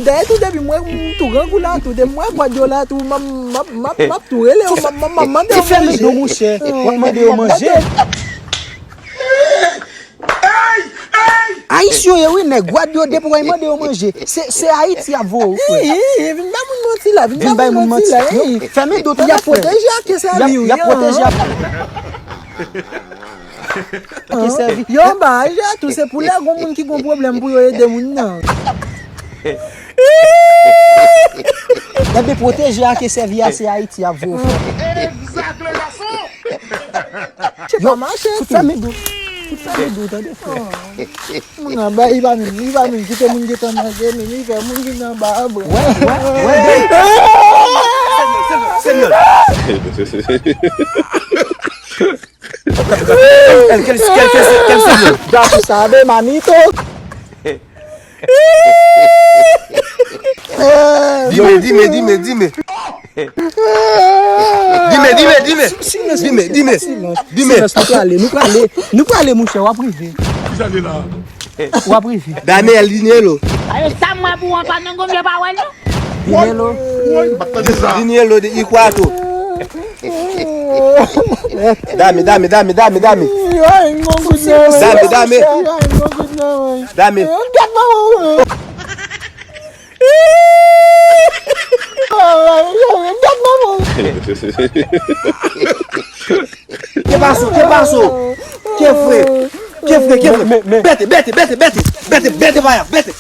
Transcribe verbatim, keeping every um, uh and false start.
E tou depi m wè m tou grangou la tou, depi m wè gwad yo la tou, m ap, m ap, m ap, m ap tou rele yo, m ap, m ap, m ap mande yo manje. Ti fèmen do monchè, w ap mande yo manje. Ayisyen yo ye wi, nèg gwad yo depi w wè y mande yo manje. Se, se Ayiti y ap voye w, frè. Vin bay moun manti la, vin bay moun manti la. Fèmen do tande, frè. Y ap pwoteje ak ke sèvi wi. Y ap pwoteje ak ke sèvi. Yo anba aje tou, se pou lè gon moun ki gon pwoblèm pou yo ede moun nan. Ebyen pwoteje ak ke sèvi a se Ayiti y ap voye w, frè. Egzak, le gason. Se pa mache. Fout fèmen do. Fout fèmen do, tande, frè. Moun anba, li pa menm, li pa menm kite moun gentan manje, men li fè moun ki nan anba a bon. Wè, wè, wè. Senyè, senyè. Kèl, kèl, kèl, kèl senyè. Dja pou sa, be manito. Dime, dime, dime, dime. Dime, dime, dime. Silans, silans, silans. Silans, nou prale, nou prale, nou prale, monchè, w ap rive. W ap rive. Daniel Dinelo. Ayo, sa m wè pou w an pa nan gonm yo pa wè non. Dinelo. Dinelo de Iguato. Dame, dame, dame, dame, dame. Dame, dame. Dame. Ke paso, ke paso. Ke fre. Ke fre, ke fre. Bete, bete, bete, bete. Bete, bete, baya, bete.